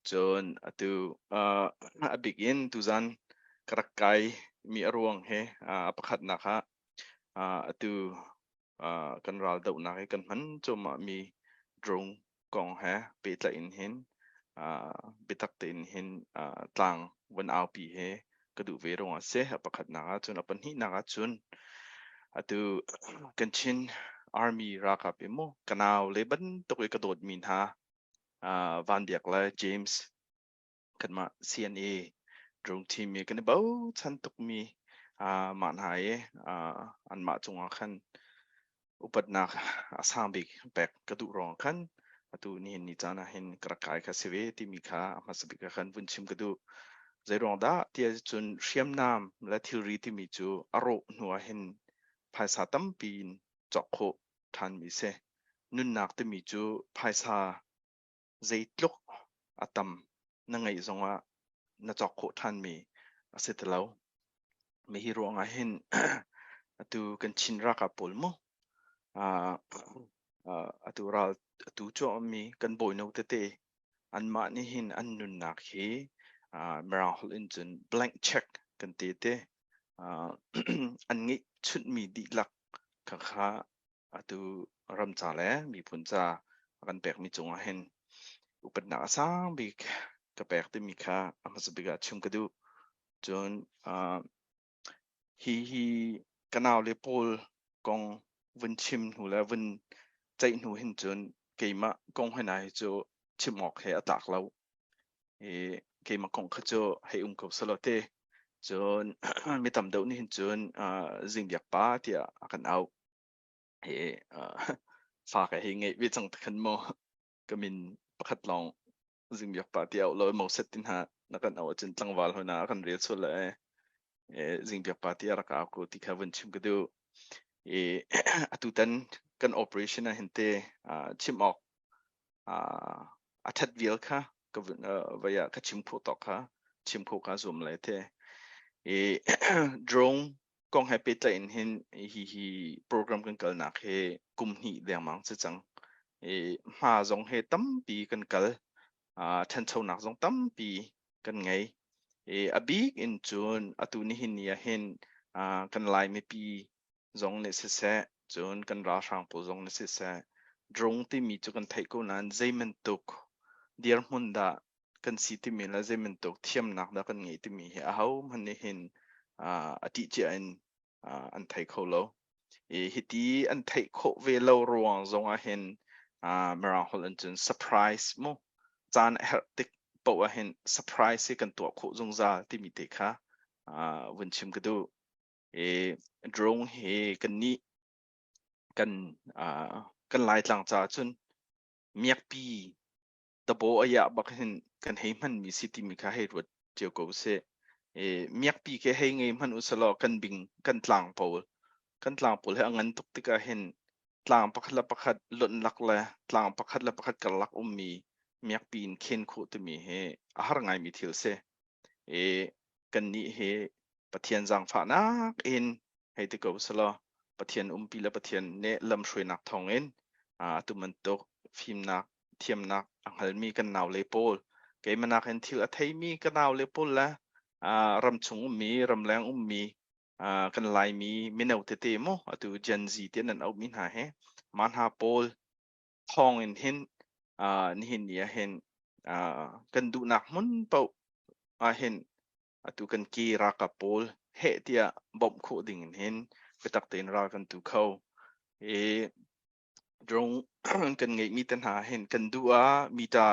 Cun atu a bik in tuzan ka rak kai mi a ruang he a pakhatnak ah atu kan ral dohnak i kan hman cuahmah mi drone kong he pehtlaih in hin biatak tein hin tlang van aupi he ka duh ve ruangah a si. A pakhatnak ah cun a pahnihnak ah cun atu kan Chin Army ralkap i mu ka nau le bantuk i ka dawtmi hna Van Biak le James kanmah CNA drone team i kan i bochan tukmi mah hna i anmah cungah khan upatnak a sang bik pek ka duh ruangah khan atu nihin ni caan ah hin ka rak kai kha si ve timi kha a hmasa bik ah khan vun chim ka duh. Zeiruang dah tiah cun hriamnam le thilri timi cu a rawh hnu ah hin phaisa tampi in cawk khawh ṭhanmi si. Nunnak timi cu phaisa zeitluk a tam na ngeih zongah na cawk khawh ṭhanmi a si ti lo. Mi hi ruangah hin atu kan Chin ralkap pawl mu atu ral atu cuahmi kan bawino tete anmah nih hin an nunnak hi Mirang holh in cun blank check kan ti te an ngeih chunhmi dihlak khakha atu ram ca le miphun ca a kan pekmi cungah hin upatnak a sang bik ka pek timi kha a hmasa bik ah chim ka duh. Cun hi hi ka nau le pawl kong vun chim hnu le vun ceih hnu hin cun keimah kong he hna hi cu chim awk he a tlak lo. I keimah kong kha cu hei um ko selaw te. Cun mi tam deuh nih hin cun Zingbiak pa tiah a kan auh. Hi fa ka hei ngeih ve cang takhan maw ka min pakhat lawng Zingbiak pa ti auh lo mo set tin ha na kan auh ahcun tlangval hoi na kan rel sual le Zingbiak pa ti a rak au ko ti kha vun chim ka duh. I atutan kan operation ah hin te chim awk a ṭhat vial kha ka vai ah ka chim khawh tawk kha chim khawh ka zuam lai te. I drone kong he pehtlaih in hin hi hi program kan kalnak hi kum hnih dengmang si cang. I hma zong he tampi kan kal. Ṭhanchonak zong tampi kan ngei. I a bik in cun atu nihin ni ah hin kan Lai mipi zong nih siseh, cun kan ralhrang pawl zong nih siseh, drone timi cu kan theih ko nain zeibantuk dirhmun dah kan si timi le zeibantuk thiamnak dah kan ngeih timi hi ahohmanh nih hin a ṭih cia in an thei kho lo. I hiti an theih khawh ve lo ruang zong ah hin Mirang holh in cun surprise mu caan a herh tik paoh ah hin surprise hi kan tuah khawh zungzal timi te kha vun chim ka duh. I drone hi kannih kan kan Laitlang caah cun miakpi tabaw a iah bak hin kan hei hmanmi si timi kha hei ruat cio ko usih. I miakpi khi hei ngei hmanh usalaw kan bing kan tlang pawl kan tlang pawl hi a ngan tuk tikah hin tlang pakhat le pakhat lonh lak le tlang pakhat le pakhat karlak ummi miakpi in khen khawh timi hi a har ngaimi thil si. I kannih hi Pathian zaangfahnak in hei ti ko selaw Pathian umpi le Pathian nih lamhruainak thawngin atu bantuk fimnak thiamnak a hngalmi kan naule pawl keimah in thil a theimi ka naule pawl le ramchung ummi ramleng ummi kan Laimi mino tete mu atu Gen Z ti nan auhmi hna hi mah hna pawl thawng in hin nihin ni ah hin kan duhnak hmun paoh ah hin atu kan ke ralkap pawl heh tiah bawmh khawh ding in hin biatak tein ral kan tu kho. I drone kan ngeihmi te hna hin kan duh ah mita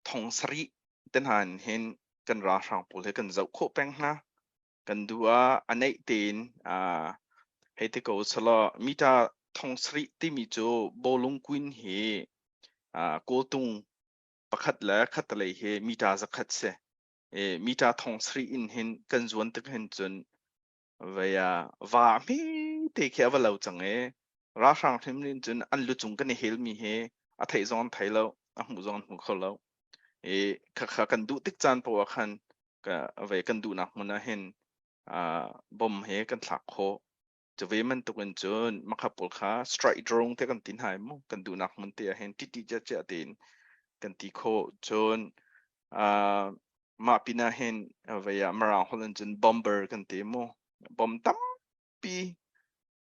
thong sarih te hna in hin kan ralhrang pawl he kan zoh khawh peng hna. Kan duh ah a neih tein hei ti ko selaw mita thong sarih timi cu bawlung kuin hi kawltung pakhat le khattelei hi mita zakhat si. Mita thong sarih in hin kan zuan tik hin cun vei ah va hmete khi a va lo cang i ralhrang hrim nih cun an lucung kan i helmi hi a theih zong an thei lo a hmuh zong an hmu kho lo i khakha kan duh tik caan poah khan ka vei kan duhnak hmun ah hin bom he kan thlak khawh cu ve bantuk in cun makha pawl kha strike drone te kan ti hna mu kan duhnak hmun te ah hin ṭiṭi ciah tein kan ti khawh cun. Mah pinah hin vei ah Mirang holh in cun bomber kan ti mu. Bom tampi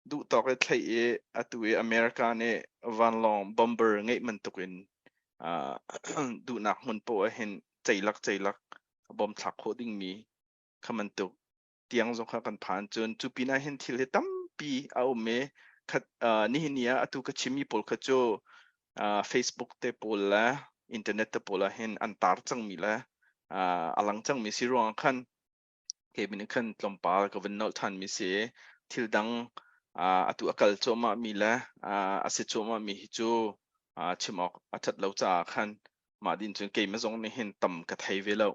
duh tawk i thlaih i atu i America nih vanlawng bomber ngeih bantuk in duhnak hmun poah ah hin ceilak ceilak bom thlak khawh dingmi kha bantuk tiang zong kha kan phan. Cun cu pinah hin thil hi tampi a um i khat nihin ni ah atu ka chimmi pawl kha cu Facebook te pawl le internet te pawl ah hin an tar cangmi le a lang cangmi si ruangah khan kei nih khan tlawmpal ka vun nolh ṭhanmi si. Thil dang atu a kal cuahmahmi le a si cuahmahmi hi cu chim awk a ṭhat lo caah khan mah din cun keimah zong nih hin tam ka thei ve lo.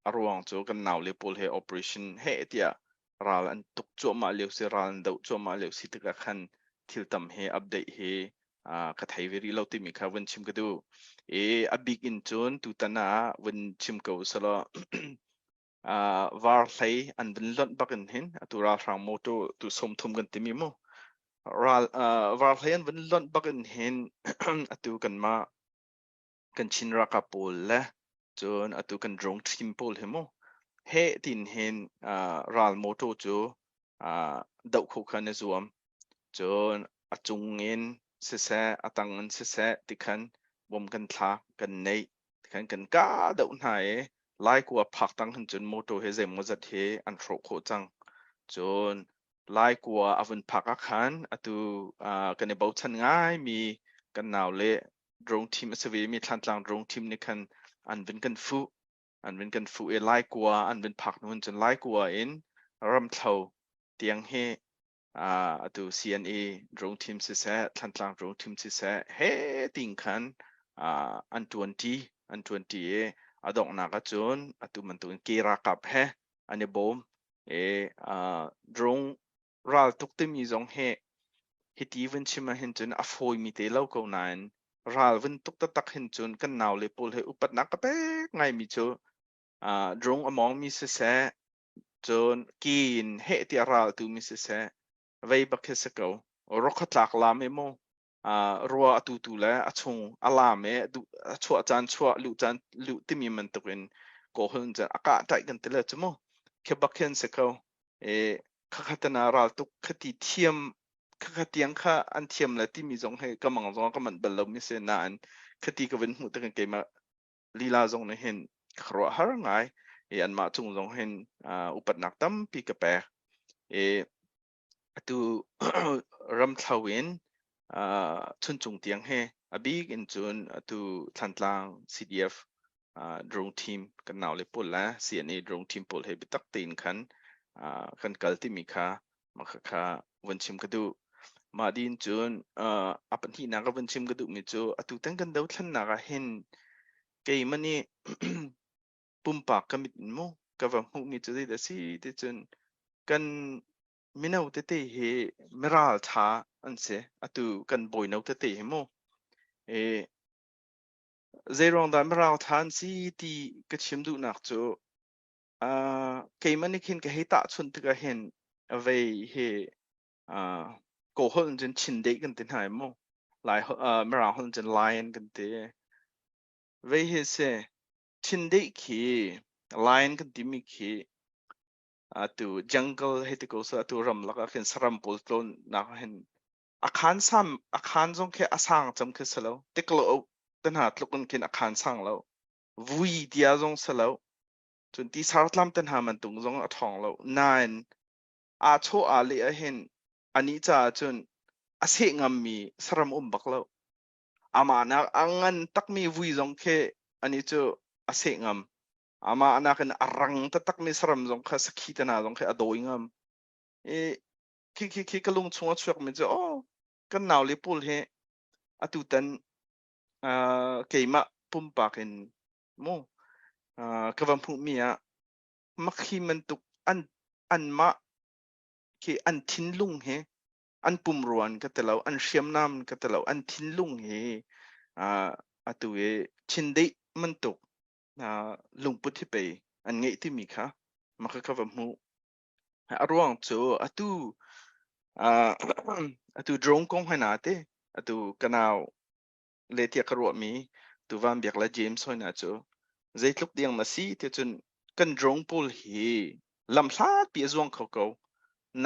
A ruang cu kan naule pawl he operation heh tiah ral an tuk cuahmah lio si, ral an doh cuahmah lio si tikah khan thil tam he update hi ka thei ve rih lo timi kha vun chim ka duh. I a bik in cun tutan ah vun chim ko selaw var hlei an vun lonh bak in hin atu ralhrang motor tu 30 kan timi mu ral var hlei an vun lonh bak in hin atu kanmah kan Chin ralkap pawl le cun atu kan drone team pawl hi mu heh tin hin ral motor cu doh kho khan i zuam. Cun a cung in siseh, a tang in siseh tikhan bom kan thlak, kan neih, tikhan kan kah doh hna i Laikua phak tang hin cun motor hi zeimaw zat hi an hrawh khawh cang. Cun Laikua a vun phak ah khan atu kan i bochan ngaimi kan naule drone team a si ve mi Thlantlang drone team nih khan an vun kan fuh an vun kan fuh i Laikua an vun phak hnu cun Laikua in Ramthlo tiang hi atu CNA drone team siseh, Thlantlang drone team siseh he ting khan an ṭuanṭi an ṭuanṭi i a donghnak ahcun atu bantukin ke ralkap he an i bawm i drone raltuk timi zong hi hiti vun chim ahhin cun a fawimi te lo ko nain ral vun tuk taktak hin cun kan naule pawl he upatnak ka pek ngaimi cu drone a mawngmi siseh, cun ki in heh tiah ral tumi siseh, vei bak khi si ko. Rokha tlak lam i mu rua a tutu le a chung a lam i a chuah caan chuah luh caan luh timi bantuk in kawhul in cun a kah ṭaih kan ti le cu mu khi bak hin si ko. I khakhatana raltuk khati thiam khakha tiang kha an thiam le timi zong hi ka mang zong ka manh bal lo mi si nain khati ka vun hmuh takin keimah lila zong nih hin ka ruah har ngai i anmah cung zong hin upatnak tampi ka pek i atu Ramthlo in Chuncung tiang hi a bik in cun atu Thlantlang CDF drone team kan naule pawl le CNA drone team pawl he biatak tein khan kan kal timi kha mah kha vun chim ka duh. Mah din cun a pahnihnak ka vun chim ka duhmi cu atu tan kan dothlennak ah hin keimah nih pumpak ka mit in mu ka va hmuhmi cu zeidah a si ti cun kan mino tete hi miral ṭha an si. Atu kan bawino tete hi mu i zeiruang dah miral ṭha an si ti ka chim duhnak cu keimah nih khin ka hei tahchunh tikah hin vei hi Kawl holh in cun Chindeih kan ti hna i mu Lai Mirang holh in cun lion kan ti. Vei hi si Chindeih khi lion kan timi khi atu jungle hei ti ko seh, atu ramlak ah khin saram pawl tlawnnak ah hin a khaan sam a khaan zong khi a sang cem khi si lo, tiklo te hna tluk in khin a khaan sang lo, vui tia zong si lo, cun ti sartlam te hna bantuk zong a ṭhawng lo. Nain aa chaw aa leh ah hin anih caah cun a seh ngammi saram um bak lo. Amah nak a ngan takmi vui zong khi anih cu a seh ngam. Amah nakin a rang taktakmi saram zong kha sakhi te hna zong khi a dawi ngam. I khi khi khi ka lung chung a chuakmi cu oh kan naule pawl hi atutan keimah pumpak in mu ka va hmuhmi ah makhi bantuk an anmah khi an thinlung hi an pumrua in ka ti lo, an hriamnam in ka ti lo, an thinlung hi atu i Chindeih bantuk lungput hi pei an ngeih timi kha maka ka va hmuh. A ruang cu atu atu drone kong hoi na te atu ka nau le tiah ka ruahmi tu Van Biak le James hoi na cu. Zeitluk tiang na si ti cun kan drone pawl hi lam hlatpi a zuang kho ko.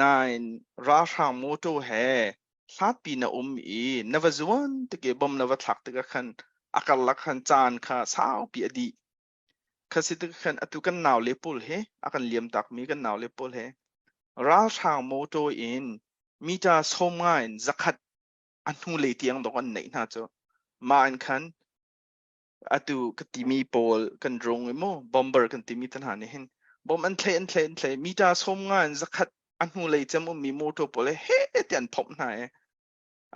Nain ralhrang motor he hlatpi na um i na va zuan tik i bom na va thlak tikah khan a karlak khan caan kha saupi a dih. Kha si tik khan atu kan naule pawl he a kan liam takmi kan naule pawl he ralhrang motor in mita 50 in 100 a hnulei tiang dawk an neih hna cu. Mah in khan atu ka timi pawl kan rung i mu bomber kan timi te hna nih hin bom an thlei an thlei an thlei mita 50 in 100 a hnulei cem ummi motor pawl he he ti an phomh hna i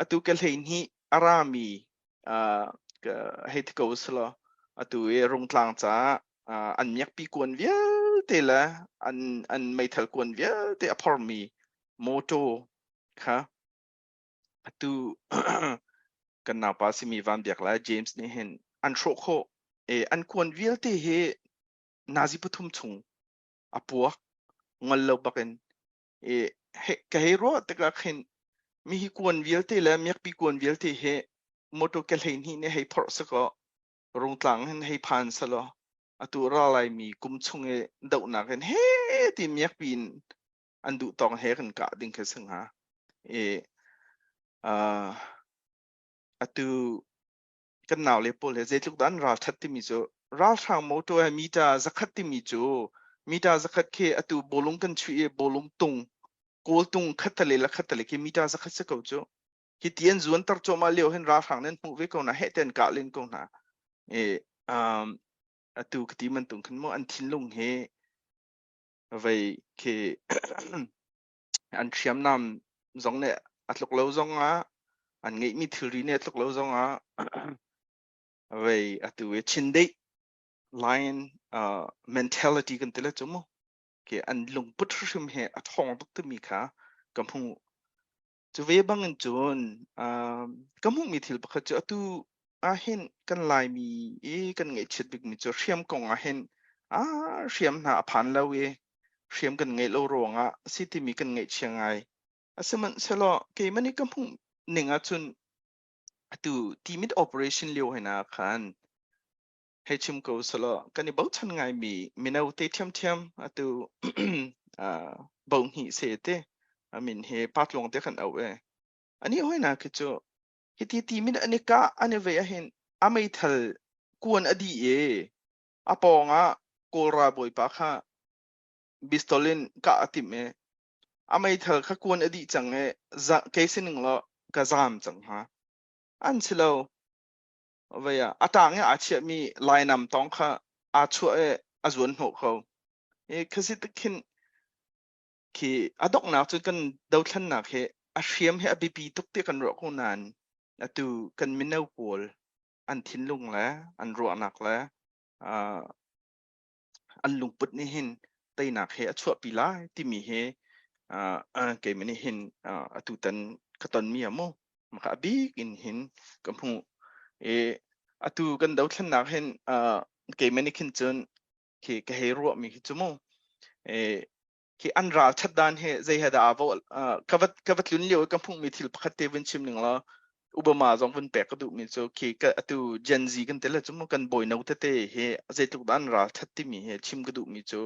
atu ka 12 a rami uh, hei ti ko selaw atu i rungtlang caah uh, an miakpi kuan vialte le an an meithal kuan vialte a phormi motor kha Atu kan naupa simi Van Biak le James nih hin an hrawh khawh i an kuan vialte hi nazi pathum chung a puak ngol lo bakin i he, ka hei ruah tikah khin mi hi kuan vialte le miakpi kuan vialte hi motor ke 12 nih hei phorh sakaw rungtlang hin hei phan selaw atu ra laimi kum chung i dohnak in he ti miakpi in an duh tawk he kan kah ding khi si hnga. I uh, atu kan nau le pawl he zeitluk dah an ralṭhat timi cu ralhrang motor he mita 100 timi cu mita 100 khi atu bawlung kan chuih i bawlung tung kawl tung khattale le khattale khi mita 100 si ko cu hi ti an zuanter cuahmah lio hin ralhrang nih an hmuh ve ko hna heh te an kah len ko hna i um, atu ka ti bantuk khin mu an thinlung hi vei khi an hriamnam zong nih a tluk lo zong ah an ngeihmi thilri nih a tluk lo zong ah vei atu i Chindeih lion uh, mentality kan ti le cu mu ke an lungput hrim he a thawng tuk timi kha ka hmu Cu ve bangin cun ka hmuhmi thil pakhat cu atu ahhin kan Laimi i kan ngaihchiat bikmi cu hriam kong ahhin ah hriam hna a phan lo i hriam kan ngeih lo ruangah a si timi kan ngaihchia ngai. Asihmanhsehlaw keimah nih ka hmuh ning ahcun atu Timit operation lio hna khan hei chim ko selaw kan i bochan ngaimi mino te ṭhiamṭhiam atu uh, bohnih se te amin he patluang te kan au e ani hoina khi cu hiti ti min ani ka ani ve ahin a meithal kuan adi e a pawng ah kawlra bawipa kha pistol in ka atim e a meithal kha kuan adi cang e kei sining lo ka zam cang ha an si lo Vei ah a tang i aa chiahmi lainam tawng kha aa chuah i a zuan hnawh kho. I khasi tik khin khi a donghnak cu kan dothlennak hi a hriam hi a biapi tuk ti kan ruah ko nain atu kan mino pawl an thinlung le an ruahnak le uh, an lungput nih hin teinak he a chuahpi lai timi hi uh, keimah nih hin uh, atutan ka tonmi a mu maka a bik in hin ka hmuh i atu kan dothlennak hin uh, keimah nih khin cun khi ka hei ruahmi khi cu mu e, khi an ral that dan hi zei he dah aa ka va ka va tlun lio i ka hmuhmi thil pakhat te vun chim ning law Obama zong vun pek ka duhmi cu khi ka atu Gen Z kan ti le cu mu kan bawino tete hi zeitluk dah an ral that timi hi chim ka duhmi cu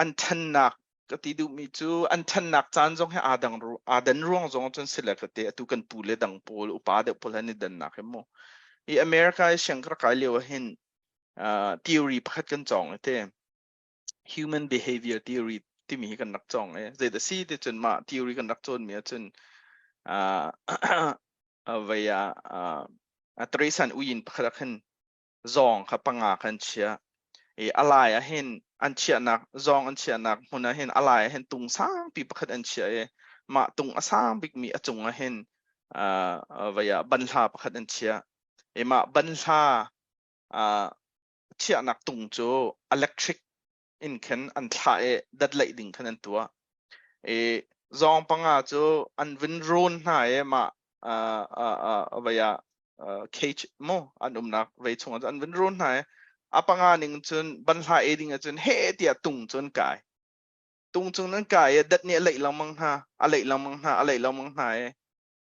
an thannak ka ti duhmi cu an thannak caan zong hi aa dang aa dan ruang zong cun si le ka te atu kan pu le dang pawl upa deuh pawl han i dannak hi mu hi America i siang ka rak kai lio ah hin theory pakhat kan cawng i te human behavior theory timi hi kan rak cawng i zeidah si ti cun mah theory kan rak cawnmi ahcun uh, vei ah uh, Teresa uyin pakhat ah khan zawng kha panga khan chiah i a lai ah hin an chiahnak zawng an chiahnak hmun ah hin a lai ah hin tung sangpi pakhat an chiah i mah tung a sang bikmi a cung ah hin uh, vei ah banhla pakhat an chiah i mah banhla uh, chiahnak tung cu electric in khin an thlah i datlaih ding khan an tuah. I zawng panga cu an vun rawn hna i mah uh, uh, uh, vei ah uh, cage mu an umnak vei chungah an vun rawn hna i a panga ning cun banhla e ding ahcun he tiah tung cu an kai. Tung cung nan kai i dat nih a leih lengmang hna, a leih lengmang hna, a leih lengmang hna i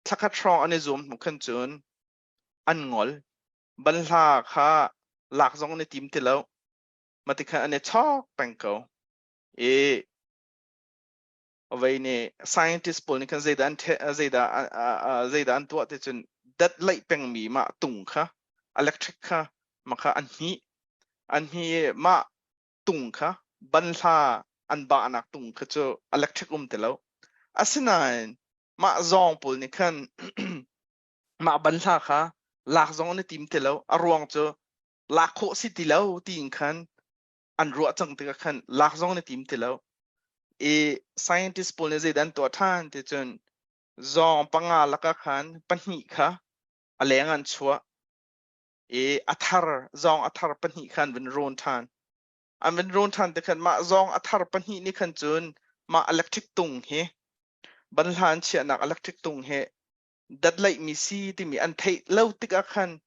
thlakhat hrawng an i zuam hnu khan cun an ngol. Banhla kha. Lak zong an i tim ti lo. Mah tikhan an i chawk peng ko. I vei nih scientist pawl nih khan zeidah an zeidah zeidah an tuah ti cun dat laih pengmi mah tung kha electric kha mah kha an hnih an hnih i mah tung kha banhla an bahnak tung kha cu electric um ti lo. Asinain mah zawng pawl nih khan mah banhla kha lak zong an i tim ti lo. A ruang cu lak khawh si ti lo tiin khan an ruah cang tikah khan lak zong an i tim ti lo. I scientist pawl nih zeidah an tuah ṭhan ti cun zawng panga lakah khan pahnih kha a leng an chuah i a thar zawng a thar pahnih kha an vun rawn ṭhan. An vun rawn ṭhan ti khan mah zawng a thar pahnih nih khan cun mah electric tung hi banhla an chiahnak electric tung hi dat laihmi si timi an theih lo tikah khan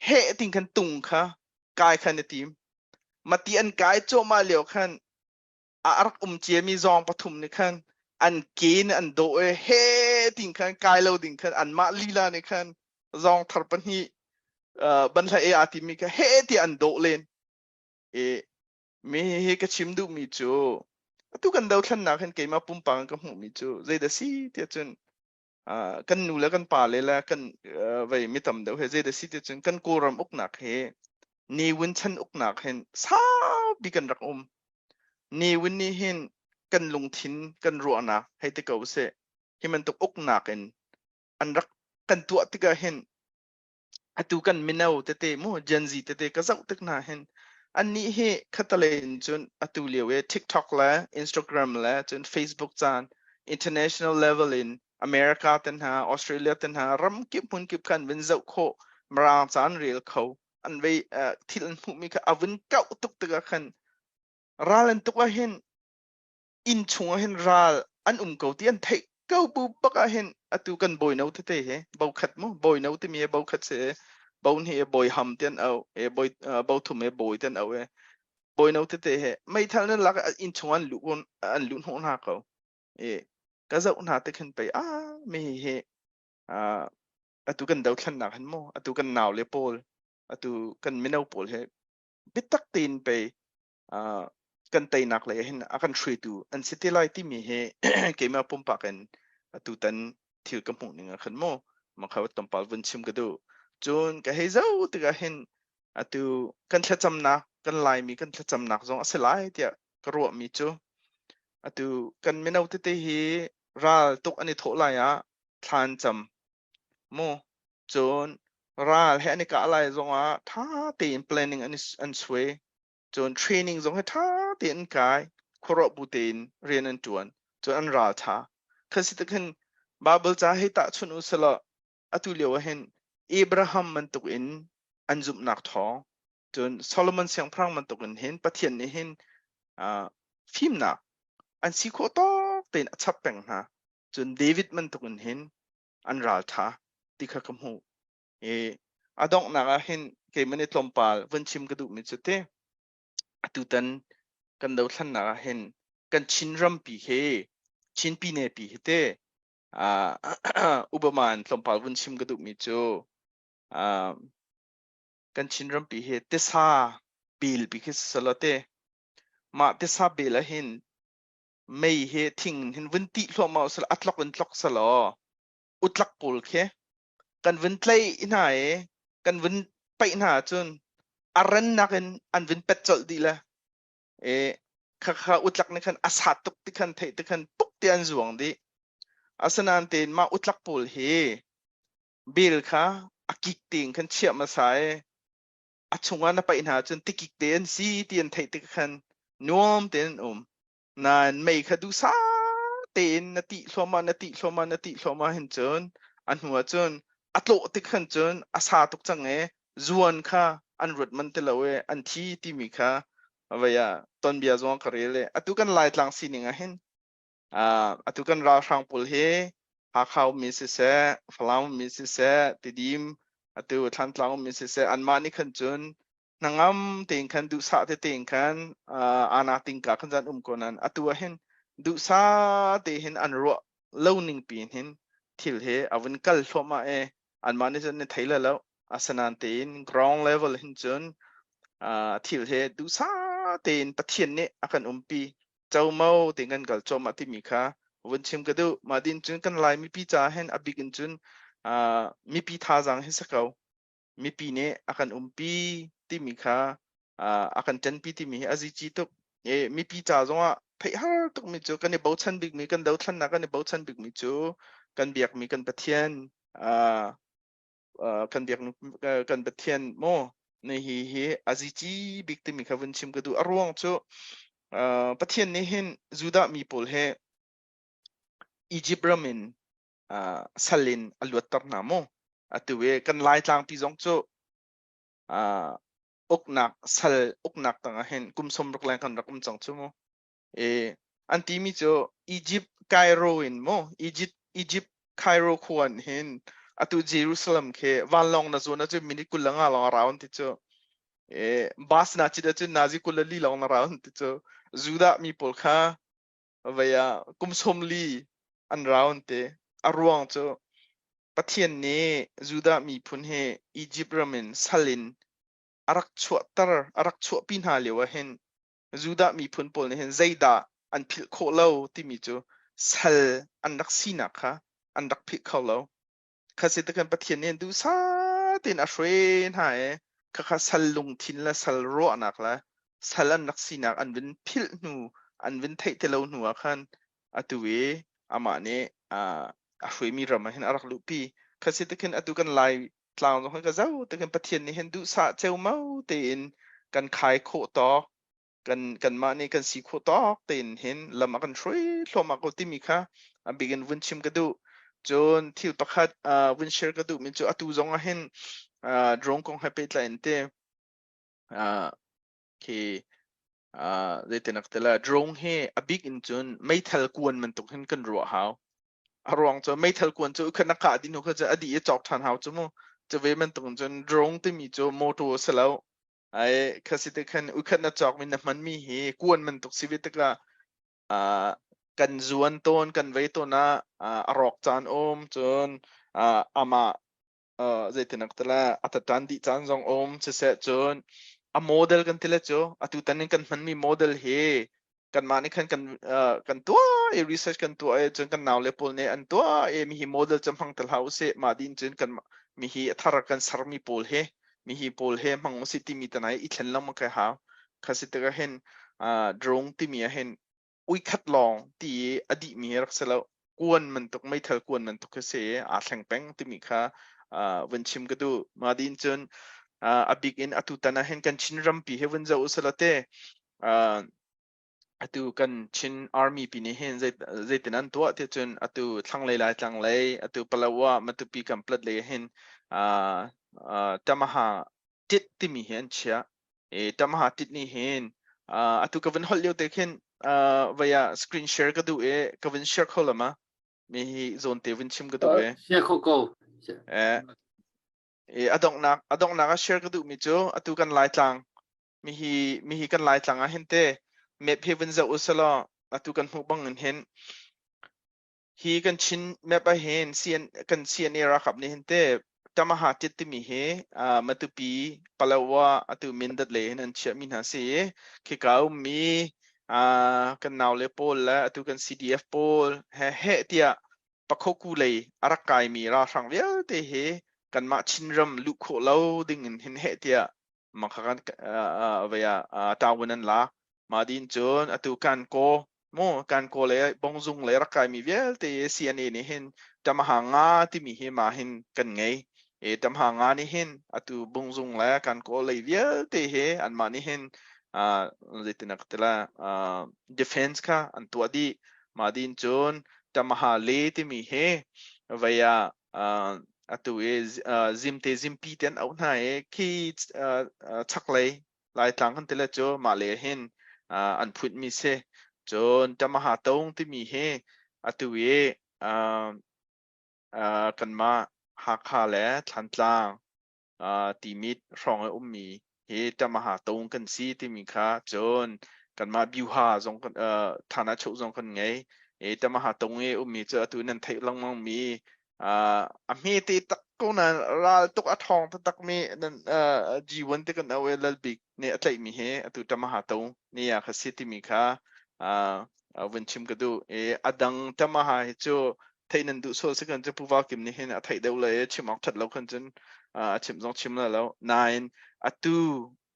heh tin khan tung kha kai khan i tim. Mati an kai cuahmah lio khan a rak um ciami zawng pathum nih khan an ke nih an dawh i he tin khan kai lo ding khan anmah lila nih khan zawng thar pahnih banhla e aa timi kha he ti an dawh len. I mi hi ka chim duhmi cu atu kan dothlennak hin keimah pumpak in ka hmuhmi cu zeidah si tiah cun kan nu le kan pa le le kan vei mi tam deuh he zeidah si ti cun kan Kawlram uknak he Ne Win chan uknak hin saupi kan rak um. Ne Win nih hin kan lungthin kan ruahnak hei ti ko seh hi bantuk uknak in an rak kan tuah tikah hin atu kan mino tete mu Gen Z tete ka zoh tik hna hin annih hi khatalei in cun atu lio i TikTok le Instagram le cun Facebook caan international level in America te hna Australia te hna ram kip hmun kip khan vun zoh khawh mirang ca an rel kho an vei thil an hmuhmi kha a vun kauh tuk tikah khan ral an tuk ah hin inn chung ah hin ral an um ko ti an theih ko bu bak ah hin atu kan bawino tete he bo khat mu bawino timi he bo khat se bo hnih he bawi ham ti an au e bawi bo thum he bawi ti an au e bawino tete he meithal nan lak inn chung an luh an luh hnawh hna ko e ka zoh hna te khin pei a mi hi atu kan dothlennak hin mu atu kan nau le pawl atu kan mino pawl he biatak tein pei kan teinak lei hin a kan hruaitu an si te lai timi hi keimah pumpak in atutan thil ka hmuh ning ah khan mu makha tlawmpal vun chim ka duh. Cun ka hei zoh tikah hin atu kan thlacamnak kan Laimi kan thlacamnak zong a si lai tiah ka ruahmi cu atu kan mino tete hi ral tuk an i thawh lai ah thla an cam mu. Cun ral he an i kah lai zongah ṭha tein planning an suai. Cun training zong hi ṭha tein an kai. Khuaruah bu tein rian an ṭuan. Cun an ral ṭha. Kha si tik hin Bible ca hei tahchunh u selaw atu lio ah hin Abraham bantuk in an zumhnak thawng cun Solomon siangpahrang bantuk in hin Pathian nih hin fimnak an si khawh tawk tein a chap peng hna. Cun David bantuk in hin an ral ṭha ti kha ka hmuh. I a donghnak ah hin keimah nih tlawmpal vun chim ka duhmi cu ti atutan kan dothlennak ah hin kan Chin rampi hi Chin pine pi hi te Obama in tlawmpal vun chim ka duhmi cu kan Chin rampi hi tisa bel pi khi sisalaw te mah tisa bel ah hin mei hi thing hin vun tih hluahmah usila a tlok in tlok selaw utlak pawl khi kan vun tlaih hna i kan vun paih hna ahcun a rannak in an vun pet colh dih le e khakha utlak nih khan a sat tuk ti khan theih ti khan puk ti an zuang dih. Asinain tein mah utlak pawl hi bel kha a kik tein khan chiah hmasa i a chungah na paih hna ahcun tikik te an si ti an theih tik khan nuam tein an um. Nain mei kha duhsah tein na tih thluahmah na tih thluahmah na tih thluahmah hin cun a hnu ah cun a tlawh tik khan cun a sa tuk cang i zuan kha an ruat man ti lo i an thi timi kha vei ah tonbia zong ka rel i atu kan Laitlang sining ah hin atu kan ralhrang pawl hi Hakha ummi siseh, Falam ummi siseh, Tidim atu Thlantlang ummi siseh anmah nih khan cun hnangam tein khan duhsah te tein khan ana tingka khan zan um ko nan atu ah hin duhsah te hin an ruah lo ning pi hin thil he a vun kal hluahmah e anmah nih cun ni thei le lo asanan tein ground level hin cun. Thil he duhsah tein Pathian nih a kan umpi como tein kan kal cuahmah timi kha vun chim ka duh. Mah din cun kan Lai mipi caah hin a bik in cun mipi thazaang hi si ko. Mipi nih a kan umpi timi kha a kan ṭanpi timi hi a zici tuk. E, mipi ca zongah theih har tukmi cu kan i bochan bikmi kan dothlannak kan i bochan bikmi cu kan biakmi kan Pathian kan biak kan Pathian maw ne hi hi a zici bik timi kha vun chim ka duh. A ruang cu Pathian nih hin Judah mi pawl he Egypt ram in sal in a luatter hna mu. Atu i kan Laitlang pi zong cu uknak sal uknak tangah hin kum 60 leng kan rak um cang cu mu. E, an timi cu Egypt Cairo in mu Egypt Egypt Cairo khua in hin atu Jerusalem khi vanlawng na zuan ahcun minute 25 lawng a rau an ti cu. E, bus na cit ahcun nazi 24 lawng na rau an ti cu. Judah mi pawl kha vei ah kum 40 an rau an ti. A ruang cu Pathian nih Judah miphun hi Egypt ram in sal in a rak chuahter, a rak chuahpi hna lio ah hin Judah miphun pawl nih hin zeidah an philh khawh lo timi cu sal an rak sinak kha an rak philh kho lo. Khasi te khan Pathian nih duhsah tein a hruai hna i khakha sal lungthin le sal ruahnak le sal an rak sinak an vun philh hnu an vun theih ti lo hnu ah khan atu i amah nih a hruaimi ram ah hin a rak luhpi. Khasi te khin atu kan Lai tlang zong khan ka zoh te khin Pathian nih hin duhsah ceumau tein kan khai khawh tawk kan kanmah nih kan si khawh tawk tein hin lam a kan hruai thluahmah ko timi kha a bik in vun chim ka duh. Cun thil pakhat vun share ka duhmi cu atu zong ah hin drone kong he pehtlai in te khi zeitinak te la drone hi a bik in cun meithal kuan bantuk hin kan ruah hau. A ruang cu meithal kuan cu kha na kah dih hnu kha cu a dih i cawk ṭhan hau cu mu. Cu ve bantuk in cun drone timi cu motor a si lo. Ai khasi te khan ukhat na cawk mi na hman mi hi kuan bantuk si ve tikah kan zuan tawn kan vei tawn ah a rawk caan um cun amah zeitinak tala a tatan dih caan zong um siseh cun a model kan tile cu atu tan in kan hman mi model hi kanmah nih khan kan kan tuah i research kan tuah i cun kan naule pawl nih an tuah i mihi model cu hmang tel hlah usih mah din cun kan mihi a thar kan sermi pawl hi mihi pawl he hmang usih timi tanai i thlen lengmang kai hau. Kha si tikah hin drone timi ah hin uikhat lawng ti i a dihmi hi rak si lo. Kuan bantuk meithal kuan bantuk khi si i aa thleng peng timi kha vun chim ka duh. Mah din cun a bik in atu tan ah hin kan Chin rampi hi vun zoh usih law te atu kan Chin Army pi nih hin zeitin an tuah ti cun atu thlanglei Laitlang lei atu Palawa Matupi Kanpetlet lei hin Tamaha tit timi hi an chiah. E Tamaha tit nih hin atu ka vun holh lio te khin vei ah screen share ka duh i ka vun share kho lo ma? Mi hi zawn te vun chim ka duh i. Share kho ko. Eh a donghnak a donghnak ah share ka duh mi cu atu kan Laitlang mihi mihi kan Laitlang ah hin te map hi vun zoh usalaw atu kan hmuh bang in hin hi kan Chin map ah hin CN kan CNA ralkap nih hin te Tamaha tit timi hi Matupi Palawa atu Mindat lei hin an chiah mi hna si i khika ummi kan naule pawl le atu kan CDF pawl he heh tiah Pakhoku lei a rak kaimi ralhrang vialte hi kanmah Chinram luh khawh lo ding in hin heh tiah makha kan vei ah tawun an lak. Mah din cun atu kan kaw mu kan kaw le bongzung le rak kaimi vialte CNA nih hin tamaha nga timi hi ma hin kan ngei. E tamaha nga nih hin atu bungzung le kan kaw lei vialte hi anmah nih hin zeitinak tila defense kha an tuah dih. Mah din cun tamaha le timi hi vei ah atu i zimte zimpi te an auh hna i khi chaklei Laitlang kan tile cu mah le hin an phutmi si. Cun Tamaha Tong timi hi atu i kanmah Hakha le Thlantlang Timit hrawng i ummi hi Tamaha Tong kan si timi kha cun kanmah Byuha zong Thana Choh zong kan ngei. I Tamaha Tong i ummi cu atu nan theih lengmang mi. A hmete tak ko nain ral tuk a ṭhawng taktakmi nan G1 ti kan auh i Lalbik nih a tlaihmi hi atu Tamaha to ni ah kha si timi kha vun chim ka duh. I a dang Tamaha hi cu theih nan duh sual si kan cu Pu Val Kim nih hin a theih deuh le i chim awk ṭhat lo khan cun a chim zong chim la lo. Nain atu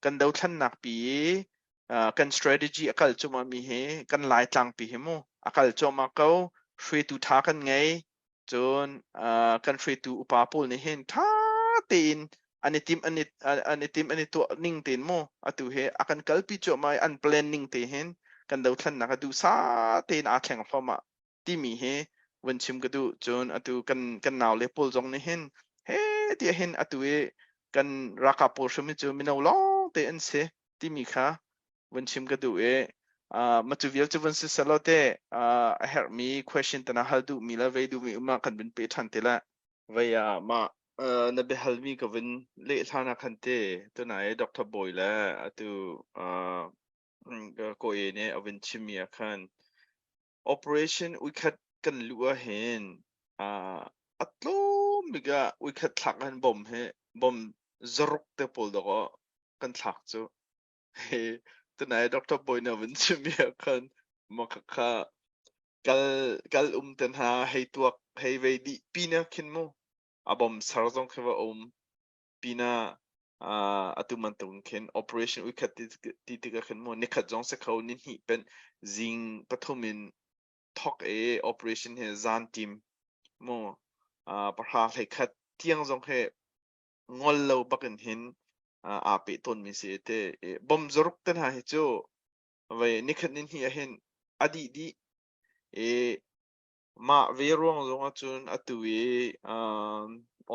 kan dothlannak pi i kan strategy a kal cuahmah mi hi kan Laitlang pi hi mu a kal cuahmah ko. Hruaitu ṭha kan ngei. Cun kan hruaitu upa pawl nih hin ṭha tein an i tim an i an i tim an i tuah ning tein mu atu hi a kan kalpi cuahmah i an plan ning te hin kan dothlannak a duhsah tein aa thleng thluahmah timi hi vun chim ka duh. Cun atu kan kan naule pawl zong nih hin he tiah hin atu i kan ralkap pawl hrim hi cu mino lawng te an si timi kha vun chim ka duh i ma cu vial cu vun si selaw te a herhmi question tana hal duhmi le vei duhmi um ah kan vun pe ṭhan te la. Vei ah mah na biahalmi ka vun leh hlan ah khan te tunai Dr. Bawi le atu Kawi nih a vun chimmi ah khan operation uikhat kan luh ah hin a tlawm bik ah uikhat thlak ah hin bom hi bom zaruk te pawl dawk kan thlak cu. Hi tunai Dr. Bawi na vun chimmi ah khan maka kha kal kal um te hna hei tuak hei vei dih pin ah khin mu a bom ser zong khi va um pinah atu bantuk khin operation uikhat ti, ti tikah khin mu nikhat zong si kho ni hnih pen zing pathum in thok e operation hi zan tim mu pahra hlei khat tiang zong he ngol lo bakin hin aa pe tawn mi si te bom zaruk te hna hi cu vei nikhat ni hnih ah hin a dih dih i mah ve ruang zong ahcun atu i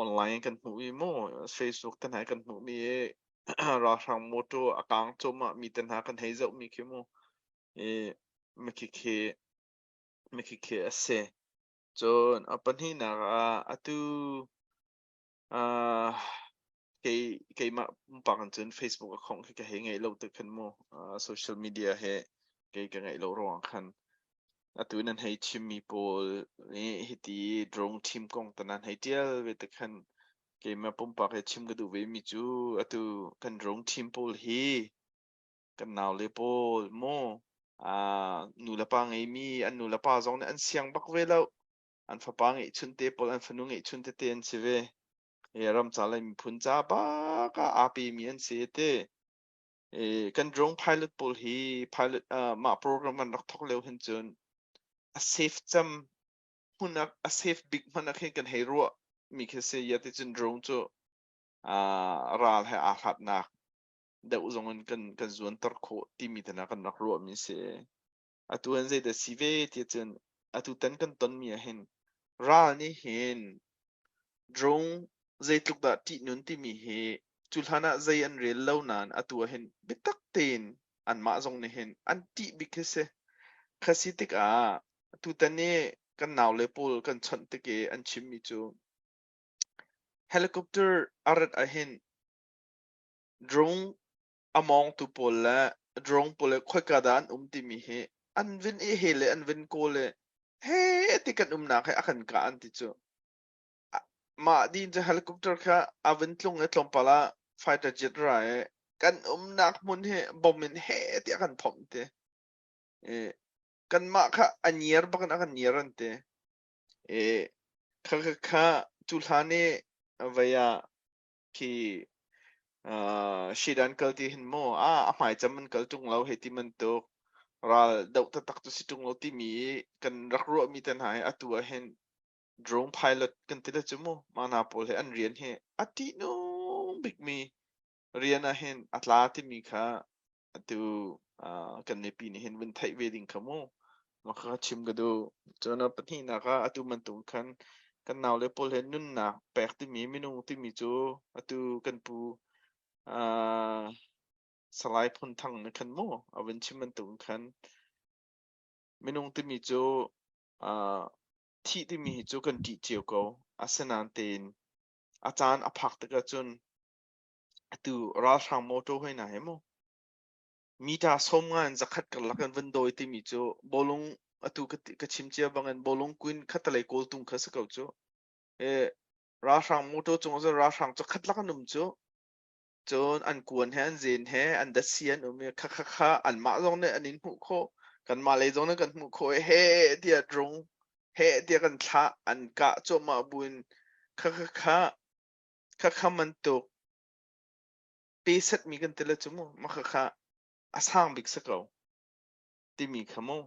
online kan hmuh i mu Facebook te hna kan hmuh mi i ralhrang motor a kang cuahmah mi te hna kan hei zoh mi khi mu i mikhi khi mikhi khi a si. Cun a pahnihnak ah atu Uh, kei keimah pumpak in cun Facebook account khi ka hei ngeih lo tik khan mu social media he kei ka ngeih lo ruang khan atu nan hei chimmi pawl nih hiti drone team kong te nan hei tial ve te khan keimah pumpak he chim ka duh ve mi cu atu kan drone team pawl hi kan naule pawl mu nu le pa ngeimi an nu le pa zong nih an siang bak ve lo. An fapa ngeihchun te pawl an fanu ngeihchun tete an si ve. E ram ca le miphun ca bak ah aa pemi an si te. E kan drone pilot pawl hi pilot mah program kan rak thok lio hin cun a safe cem hmun ah a safe bik hmun ah khin kan hei ruah mi khi si ya ti cun drone cu ral he aa hlatnak deuh zong in kan kan zuanter khawh timi te na kan rak ruah mi si. Atu an zeidah si ve ti cun atu tan kan tonmi ah hin ral nih hin drone zeitluk dah ṭihnun timi hi cu hlan ah zei an rel lo nain atu ah hin biatak tein anmah zong nih hin an ṭih bik khi si. Kha si tikah tutan i kan naule pawl kan chawnh tik i an chimmi cu helicopter a rat ahhin drone a mawngtu pawl le drone pawl le khoika dah an um timi hi an vin i he le an vin kawl i he ti kan umnak he a kan kah an ti cu. Mah din cu helicopter kha a vin tlung i tlawmpal ah fighter jet ra i kan umnak hmun hi bom in he ti a kan phomh ti. I kanmah kha a niar bak in a kan niar an ti. I kha kha kha cu hlan i vei ah khi Shedan kal ti hin mu a a hmai cam an kal ṭung lo hei ti bantuk ral doh taktak cu si ṭung lo timi kan rak ruahmi te hna hi atu ah hin drone pilot kan ti le cu mu mah hna pawl hi an rian hi a ṭihnung bikmi rian ah hin a tla timi kha atu kan mipi nih hin vun theih ve ding kha mu mah kha chim ka duh. Cun a pahnihnak ah atu bantuk khan kan naule pawl he nunnak pek timi minung timi cu atu kan pu Salai Phun Thang nih khan mu a vun chim bantuk khan minung timi cu thih timi hi cu kan ṭih cio ko. Asinain tein a caan a phak tikah cun atu ralhrang motor hoi hna hi mu mita 50 in 100 karlak in van dawi timi cu bawlung atu ka chim cia bangin bawlung kuin khatalei kawltung kha si ko cu. I ralhrang motor cung ah cun ralhrang cu khat lak an um cu. Cun an kuan he an zen he an datsi an um i kha kha kha anmah zong nih an in hmuh khawh. Kanmah lei zong nih kan hmuh khawh i heh tiah drung heh tiah kan thlah an kah cuahmah buin kha kha kha kha kha bantuk pe setmi kan ti le cu mu mah kha kha a sang bik si ko timi kha mu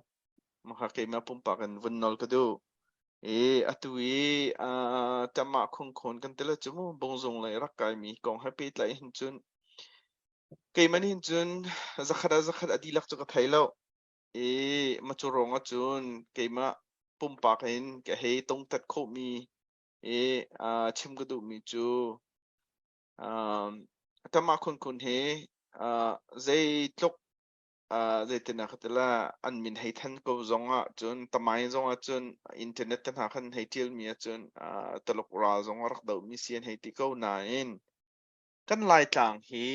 mah kha keimah pumpak in vun nawl ka duh. I atu i tamah khungkhawn kan ti le cu mu bungzung lei rak kaimi kong he pehtlai hin cun keimah nih hin cun zakhat ah zakhat a dihlak cu ka thei lo. I mah cu ruang ah cun keimah pumpak in ka hei tongtat khawhmi i chim ka duhmi cu tamah khunkhun hi zeitluk zeitin ah ka ti la an min hei than ko zong ah cun tamai zong ah cun internet te hna khan hei ṭialmi ah cun Taluk ral zong a rak dohmi si an hei ti ko nain kan Laitlang hi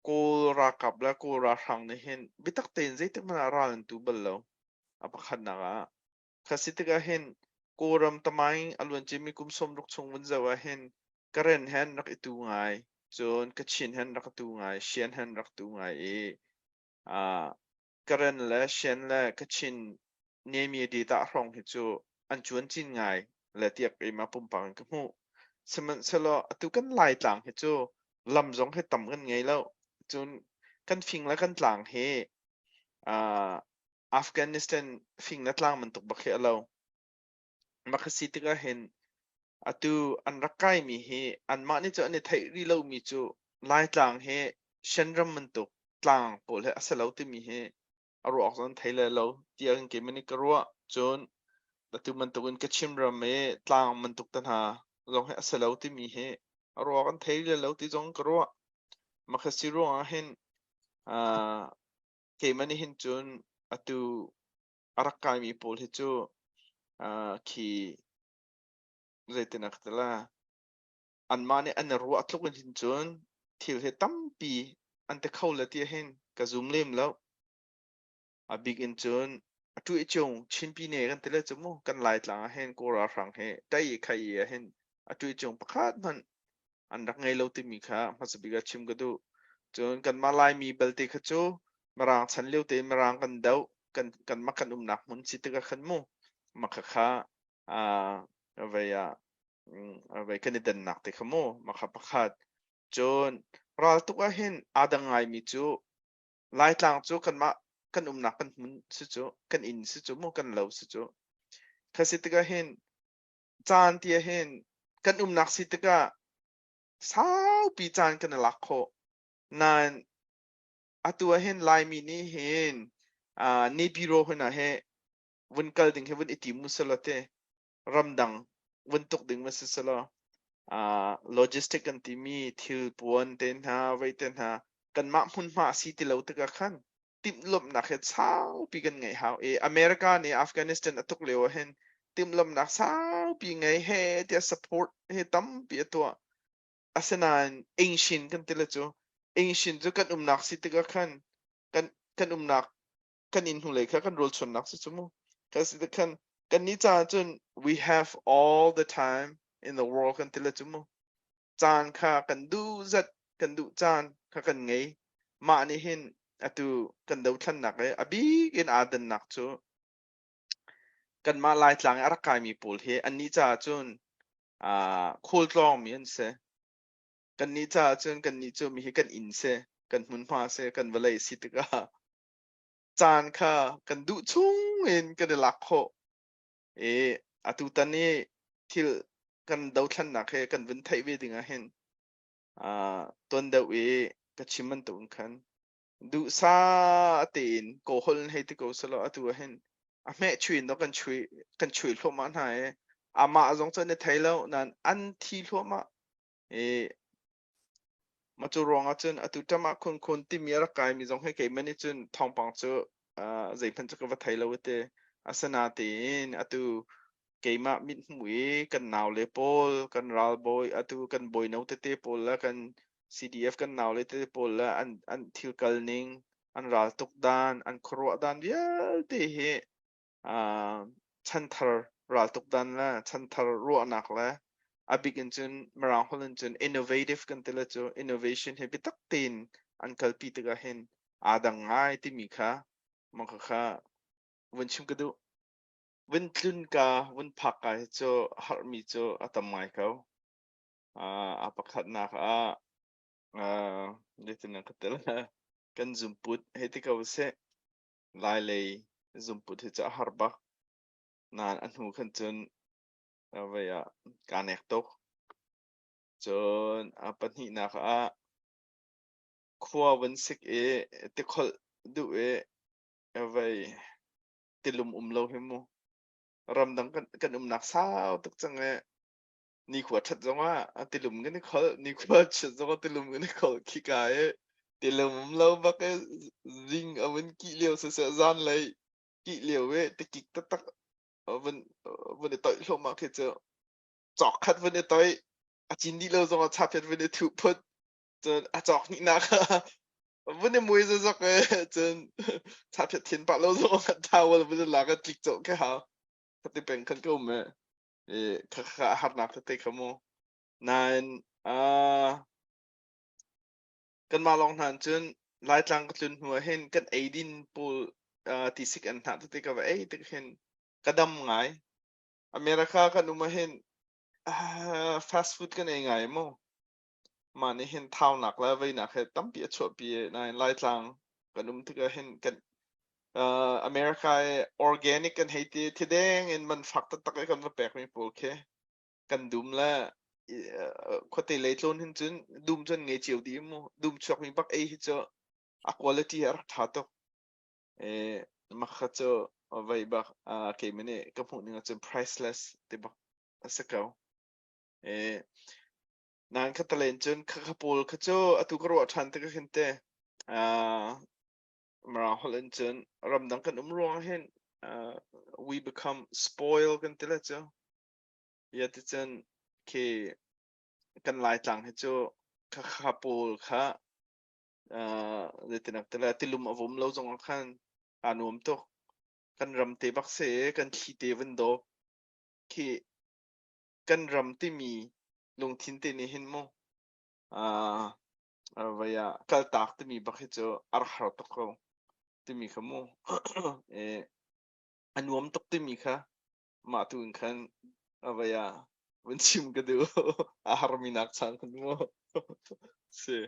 Kawl ralkap le Kawl ralhrang nih hin biatak tein zeitik hmanh ah ral an tu bal lo. A pakhatnak ah Kha si tikah hin Kawlram tamaing a luanciami kum 60 chung vun zoh ah hin Karen he an rak i tu ngai, cun Kachin he an rak i tu ngai, Shan he an rak tu ngai i Karen le Shan le Kachin Nemi data hrawng hi cu an cuan cin ngai le tiah keimah pumpak in ka hmuh. Sihmanhsehlaw atu kan Laitlang hi cu lam zong hi tam kan ngei lo. Cun kan fing le kan tlang hi Afghanistan fing le tlang bantuk bak hi a lo. Mah kha si tikah hin atu an rak kaimi hi anmah nih cu an i theih rih lomi cu Laitlang hi Shan ram bantuk tlang pawl hi a si lo timi hi a ruah awk zong an thei le lo tiah keimah nih ka ruah. Cun atu bantuk in Kachin ram i tlang bantuk te hna zong hi a si lo timi hi a ruak an thei le lo ti zong ka ruah. Mah kha si ruangah hin keimah nih hin cun atu a rak kaimi pawl hi cu khi zeitin ah ka ti la anmah nih an i ruah tluk in hin cun thil hi tampi an ti kho le ti hin ka zum lem lo. A bik in cun a tuih cung Chinpi ne kan ti le cu mu kan Laitlang ah hin Kawl ralhrang hi tai i khai i ah hin a tuih cung pakhat hmanh an rak ngei lo timi kha hmasa bik ah chim ka duh. Cun kanmah Laimi belte kha cu Mirang chan lio tein Mirang kan doh kan kanmah kan umnak hmun si tikah khan mu mah khakha vei ah vei kan i dannak te kha mu mah kha pakhat. Cun raltuk ah hin aa dang ngaimi cu Laitlang cu kanmah kan umnak kan hmun si cu kan inn si cu mu kan lo si cu. Kha si tikah hin caan ti ah hin kan umnak si tikah saupi caan kan i lak khawh. Nain atu ah hin Laimi nih hin Naypyidaw hmun ah hi vun kal ding hi vun i tim usih te ramdang vun tuk ding va si selaw logistic kan timi thil puan te hna vei te hna kanmah hmunhma a si ti lo tikah khan timhlamhnak hi saupi kan ngeih hau i America nih Afghanistan a tuk lio ah hin timhlamhnak saupi ngei he tiah support hi tampi a tuah. Asinain Ancient kan ti le cu Ancient cu kan umnak si tikah khan kan kan umnak kan inn hnulei kha kan rawlchuannak si cu mu. Kan si khan kan nih caah cun we have all the time in the world kan ti le cu mu. Caan kha kan duh zat kan duh caan kha kan ngei. Mah nih hin atu kan dothlannak i a bik in aa dannak cu kanmah Laitlang i a rak kaimi pawl hi annih caah cun khualtlawngmi an si. Kannih caah cun kannih cu mi hi kan inn si, kan hmunhma si, kan vawlei si tikah caan kha kan duh chung in kan i lak khawh. I atutan i thil kan dothlannak he kan vun theih ve ding ah hin tuan deuh i ka chim bantuk in khan duhsah tein kawhol in hei ti ko selaw atu ah hin a hmeh chui in kan chui kan chui hluahmah hna i amah zong cu an i thei lo nain an thi hluahmah i mah cu ruang ah cun atu ṭam ah khunkhun timi a rak kaimi zong hi keimah nih cun thawngpang cu zeihmanh cu ka va thei lo te. Asinain atu keimah mithmuh i kan naule pawl, kan ralbawi, atu kan bawino tete pawl le kan CDF kan naule tete pawl le an, an thil kal ning, an raltuk dan, an khuaruah dan vialte hi chanthar Raltuk dan le chanthar ruahnak le a bik in cun Mirang holh in cun innovative kan ti le cu innovation hi biatak tein an kalpi tikah hin aa dang ngai timi kha mah kha vun chim ka duh. Vun tlun ka vun phak ka hi cu harhmi cu a tam ngai ko. A pakhatnak ah zeitin ka tel kan zumput hei ti ko sih. Lai lei zumput hi cu a har bak. Nain a hnu khan cun vei ah kaa nek tuk. Cun a pahnihnak ah khua vun sik i tikholh duh i vei tilum um lo hi mu. Ramdang kan umnak sau tuk cang i nikhua ṭhat zongah a tilum kan i kholh, nikhua chiat zongah tilum kan i kholh khika i tilum um lo bak i zing a vun kih lio siseh zanlei kih lio i tikik taktak vun vun i toih hluahmah khi cu cawk khat vun i toih a cin dih lo zongah chaphet vun i thuh phut cun a cawk hnihnak vun i mui zazak i cun chaphet thin pah lo zongah towel vun i lak i tlik cawh khi hau khati peng khan ka um i kha kha harnak tete kha mu nain kanmah lawng hna cun Laitlang ka tlun hnu ah hin kan eidin pawl tisik an hnah tete ka va ei tik hin ka dam ngai. America kan um ah hin fast food kan ei ngai mu. Mah nih hin thaunak le veinak he tampi a chuahpi i nain Laitlang kan um tikah hin kan America i organic kan hei ti thideng in man fak taktak i kan va pekmi pawl khi kan dum le khuate lei tlawn hin cun dum cun ngei cio dih mu dum chuakmi bak ei hi cu a quality a rak ṭha tuk e makha cu vei bak keimah nih ka hmuh ning ahcun priceless ti bak a si ko e Nain khattalen cun khakha pawl kha cu atu ka ruah ṭhan tikah khin te Mirang holh in cun ramdang kan um ruangah hin we become spoil kan ti le cu. Ya ticun khi kan Laitlang hi cu khakha pawl kha zeitinak ti le tilum a vum lo zongah khan aa nuam tuk. Kan ram te bak si i kan thli te vun dawp. Khi kan ram timi lungthin te nih hin mu vei ah kaltak timi bak hi cu a rak har tuk ko timi kha mu a nuam tuk timi kha mah tu in khan vei ah vun chim ka duh a harmi nak chang khan mu si.